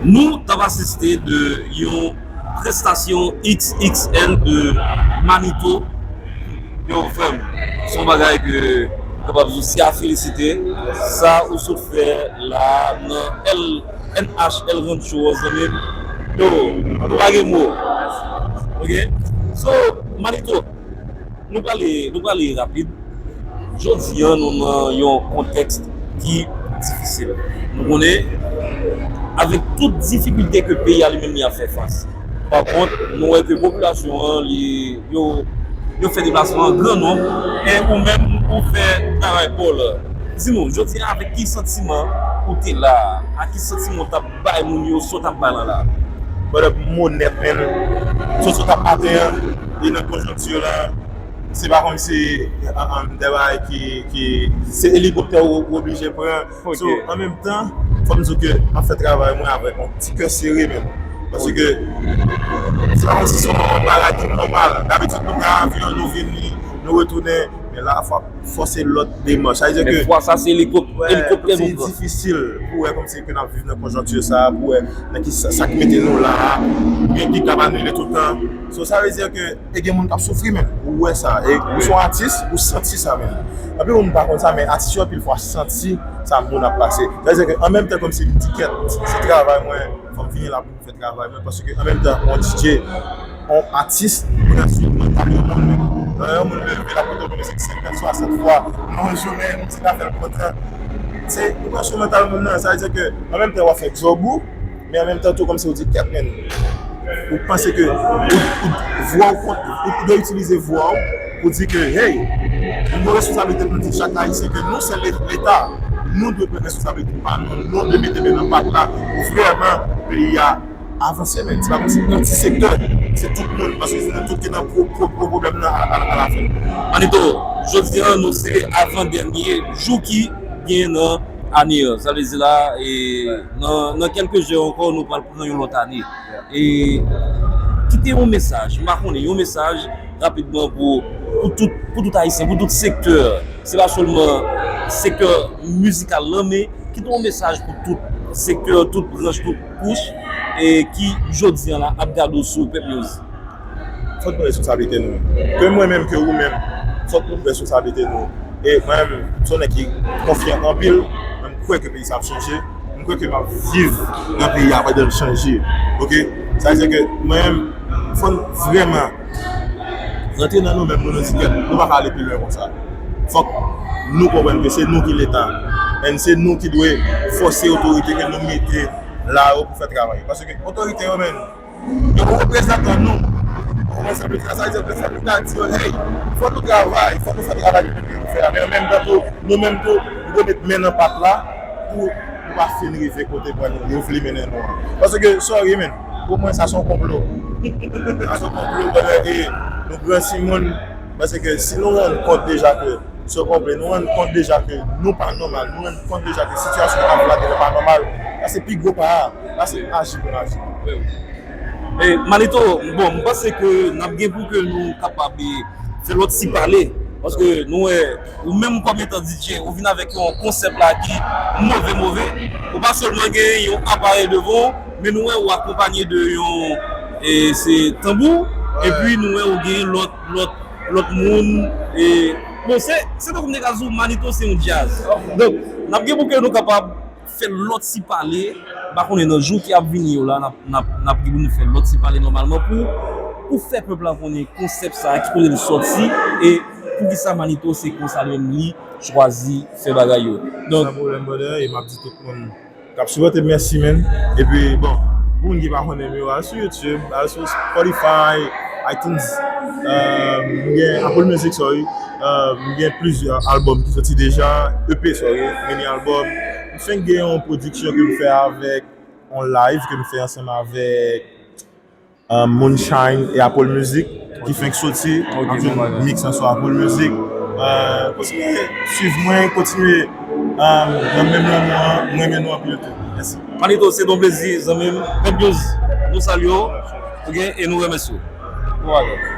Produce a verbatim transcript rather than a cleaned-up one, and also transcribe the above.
Nou t ap asiste de yon prestasyon X X L de Manito. Yo, frè m, se yon bagay ke m kapab di w se a felisite. Sa ou sot fè la nan L, N H L Rancho, zanmi m. Yo, nou pa gen mo. Ok? So, Manito, nou prale, nou prale rapid. Jodi a, nou nan yon kontèks ki difisil. Nou konnen, avèk tout difikilte ke peyi a li menm li ap fè fas. Pa kont, nou wè ke popilasyon an, li, yo, yo fè deplasman an gran nonb, e ou menm, ou fè travay pa w la. Di nou, jodi a, avèk ki santiman ou te la a? Ak ki santiman ou t ap bay moun yo sa w t ap bay lan la? Brother, m onèt, men, sot sot ap maten an, e nan konjonkti la, se pa kòmsi, an, an, de bagay ki, ki, se elikoptè ou, ou oblije pran. Ok. So, an menm tan, fò m di w ke m ap fè travay mwen avèk yon ti kè sere menm. Paske se pa kòmsi se yon bagay ki nòmal. Dabitid, nou pran avyon, nou vini, nou retounen. Men la, fò, fò se lòt demach. Sa vle di ke men fwa sa, se elikop-, wè, elikoptè nou pran. Se difisil pou wè kòmsi ke n ap viv nan konjonkti sa, pou wè nan ki sa, sa k mete nou la a, oubyen ki k ap anile tout tan. So, sa vle di ke e gen moun k ap soufri, men. Ou wè sa. E ou se yon atis, ou santi sa, men. Anpil moun pa konn sa, men atis yo, anpil fwa, santi sa moun ap pase. Sa vle di ke, an menm tan, kòmsi m di kèt, se travay mwen, fò m vini la pou m fè travay mwen, paske, an menm tan, yon D J, yon atis, ou nan swiv mantal yon moun, men. Lè yon moun leve, l ap koute yon mizik senkant, swasant fwa nan yon jounen, yon mizik la fè l kontan. Se, ou nan swiv mantal moun nan, sa vle di ke, an menm tan, w ap fè djòb ou, men an menm tan tou, kòmsi ou di, kèt, men, ou panse ke ou, ou, vwa w kont, ou, ou dwe itilize vwa w pou di ke, hey, nou gen responsablite pou nou di chak Ayisyen ke nou se Le-, Leta. Nou dwe pran responsablite pa nou. Nou dwe mete men nan pat la pou vrèman peyi a avanse, men. Se pa kòmsi yon ti sektè, se tout moun, paske se nou tout ki nan pwo-, pwo-, pwo-, pwoblèm nan a, a, alafen. Manito, jodi a, nou se avan dènye jou ki gen nan ane an. Sa vle di la, e, nan, nan kèlke jou ankò, nou pral pran yon lòt ane. E kite yon mesaj, m pa konnen, yon mesaj rapidman pou, pou tout, pou tout Ayisyen, pou tout sektè. Se pa sèlman sektè mizikal lan, men kite yon mesaj pou tout sektè, tout branch, tout kouch, e ki jodi a la ap gade w sou Pep News. Fòk nou pran responsablite nou. Ke mwen menm, ke ou menm, fòk nou pran responsablite nou. E mwen menm, se yon nèg ki konfyan anpil, men m kwè ke peyi sa ap chanje. M kwè ke m ap viv nan peyi a pandan l chanje. Ok? Sa vle di ke mwen menm, fò n vrèman rantre nan nou menm, nou, nou di kèt, nou pa ka ale pi lwen konsa. Fòk nou konprann ke se nou ki Leta. And se nou ki dwe fòse otorite ke nou mete la yo pou fè travay yo. Paske otorite yo menm, yo reprezantan nou. Ou konprann sa m vle di la? Sa vle di ke fò nou ta di yo, hey, fò nou travay, fò nou fè travay ke nou fè a. Men an menm tan tou, nou menm tou, nou dwe met men nan pat la pou nou pa fin rive kote pwè nou, yo vle mennen nou an. Paske, sorry, men, pou mwen, sa se yon konplo. Sa se yon konplo, brother, e nou gran timoun, paske si nou rann kont deja ke se konplo, nou rann kont deja ke nou pa nòmal, nou rann kont deja ke sitiyasyon k ap vin la devan pa nòmal, sa se pi gwo pa a, sa se aji pou n aji. E, Manito, bon, m panse ke n ap gen pou ke nou kapab, e, fè lòt ti pale, paske nou wè, ou menm kòm etan D J, ou vin avèk yon konsèp la ki move, move. Ou pa sèlman gen yon aparèy devan w, men nou wè ou akonpanye de yon, e, se tanbou, epi nou wè ou gen lòt, lòt, lòt moun, e, bon, se, se tankou m te ka di w, Manito se yon djaz. Donk, n ap gen pou ke nou kapab fè lòt ti pale. M pa konnen nan jou ki ap vini yo la, n ap, n ap, n ap gen pou nou fè lòt ti pale nòmalman pou, pou fè pèp la konnen konsèp sa a, ki kote l sòti, e poukisa Manito se konsa li menm li chwazi fè bagay yo. Donk, san pwoblèm, brother, e m ap di tout moun k ap sipòte m, mèsi, man. Epi, bon, pou moun ki pa konnen m yo, al sou YouTube, al sou Spotify, iTunes, euh, m gen Apple Music, sorry. Euh, m gen plizyè albòm ki soti deja, E P, sorry, mini albòm. M fenk gen yon pwodiksyon ke m fè avèk yon live ke m fè ansanm avèk, euh, Moonshine e Apple Music ki fenk soti. Ok, m ap jwenn mix lan sou Apple Music. Euh, kontinye swiv mwen, kontinye, euh, nan menm lanmou an, m renmen nou anpil tou. Mèsi. Manito, se yon plezi, zanmi m. Pep News, nou salye w, ok, e nou remèsye w. Bon bagay.